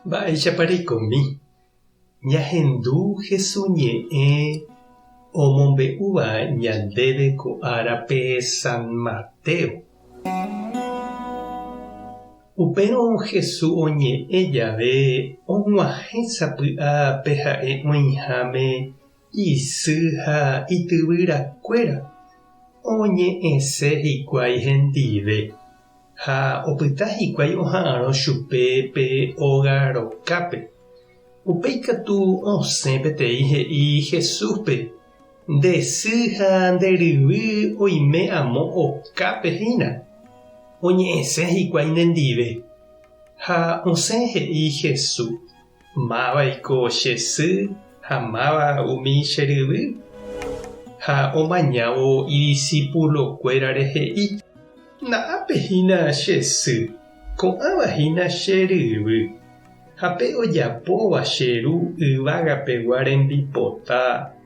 Mba'éichapa reikomi? Ñahendu Hesu ñe'ẽ omombe'úva ñandéve ko árape San Mateo. Upérõ Hesu oñe'ẽ jave og̃uahẽ sapy'a pe ha'e oĩháme isy ha ityvyrakuéra, oñe'ẽse hikuái hendive. Ha opyta hikuái oha'arõ chupe pe óga rokápe. Upéi katu osẽ peteĩ he'i Jesúspe, Nde sy ha nde ryvy oime amo okápe hína, oñe'ẽse hikuái nendive. Ha osẽ he'i Jesús, Mávaiko che sy ha máva umi che ryvy? Ha omañávo idisipulokuérare he'i, Na'ápe hína che sy, ko'ãva hína che ryvy. Ha pe ojapóva che Ru yvagapegua rembipota,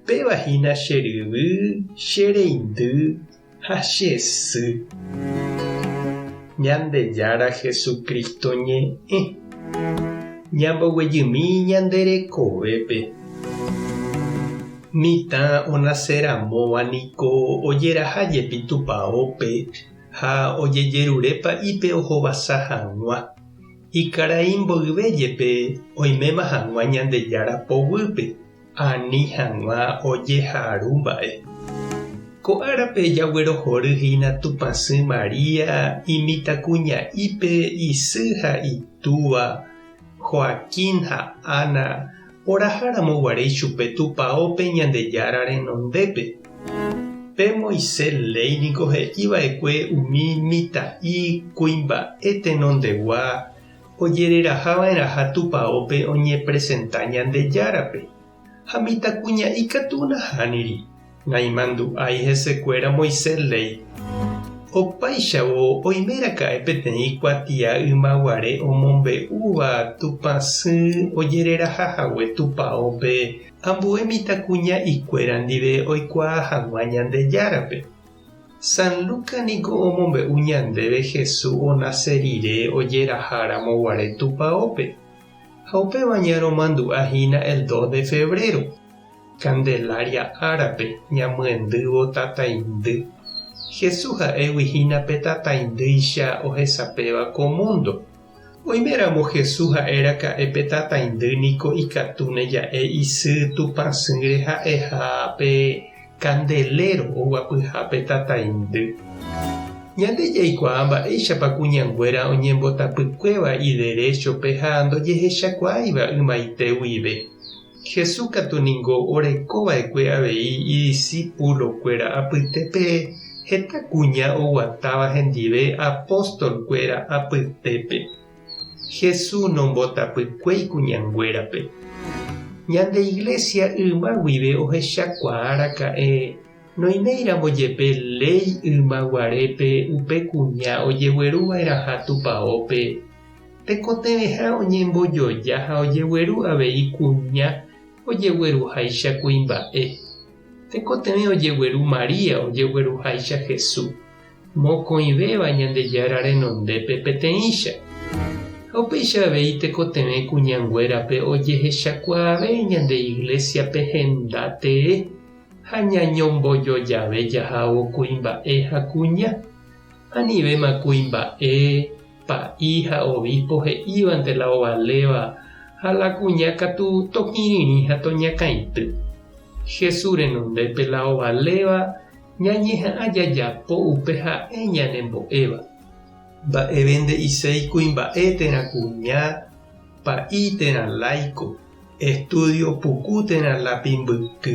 péva hína che ryvy, che reindy ha che sy. Ñandejára Jesucristo ñe'ẽ. Ñamboguejymi ñande rekovépe. Mitã onaceramóva niko ojeraha jepi tupaópe ha ojejerure pa'ípe ohovasa hag̃ua. Ikarai mboyve jepe oiméma hag̃ua Ñandejára poguýpe, ani hag̃ua ojeharu mba'e. Ko árape jaguerohory hína Tupãsy María imitãkuña'ípe isy ha itúva, Joaquín ha Ana, oraha ramo guare ichupe tupaópe Ñandejára renondépe. Pe Moisés léi niko he'i va'ekue umi mitã'i kuimba'e tenondegua ojereraha va'erãha tupaópe oñepresenta Ñandejárape, ha mitãkuña'i katu nahániri. Naimandu'ái hesekuéra Moisés léi. Opáichavo oime raka'e peteĩ kuatia ymaguare omombe'úva Tupãsy ojereraha hague tupaópe ambue mitãkuña'ikuéra ndive oikuaa hag̃ua Ñandejárape. San Lucas niko omombe'u ñandéve Jesús onase rire ojeraha ramo guare tupaópe, ha upéva ñaromandu'a hína el dos de febrero. Candelaria árape ñamyendývo tataindy. Jesús ha'égui hína pe tataindýicha ohesapéva ko múndo. Oiméramo Jesús ha'e raka'e pe tataindy niko ikatúne ja'e isy Tupãsýre ha'eha pe candelero oguapyha pe tataindy. Ñande jaikuaa mba'éichapa kuñanguéra oñembotapykuéva ideréchope ha ndojehechakuaáiva ymaite guive. Jesús katu ningo oreko va'ekue avei idisipulokuéra apytépe heta kuña oguatáva hendive apostolkuéra apytépe. Jesús nombotapykuéi kuñanguérape. Ñande Iglésia yma guive ohechakuaa raka'e noiméiramo jepe léi yma guarépe upe kuña ojegueru va'erãha tupaópe, Tekotevẽha oñembojoja ha ojegueru avei kuña ojegueruháicha kuimba'e. Tekotevẽ ojegueru María ojegueruháicha Jesús, mokõivéva Ñandejára renondépe peteĩcha. Ha upéicha avei tekotevẽ kuñanguérape ojehechakuaave ñande Iglésiape henda tee ha ñañombojojave jahávo kuimba'e ha kuña. Anivéma kuimba'e, pa'i ha obispo he'ívante la ovaléva ha la kuña katu tokirirĩ ha toñakãity. Jesús renondépe la ovaléva ñañeha'ã jajapo upe ha'e ñanembo'éva. Mba'eve nde'iséi kuimba'e térã kuña, pa'i térã láiko, estudio puku térã lápi mbyky.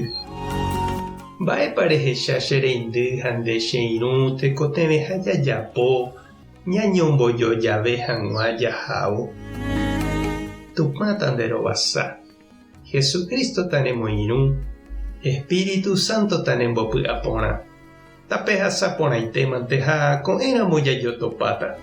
Mba'épa rehecha che reindy ha nde che irũ tekotevẽha jajapo Ñañombojojave hag̃ua jahávo. Tupã tanderovasa, Jesucristo tanemoirũ, Espíritu Santo tanembopy'aporã. Tapehasa porãitémante ha ko'ẽramo jajotopáta.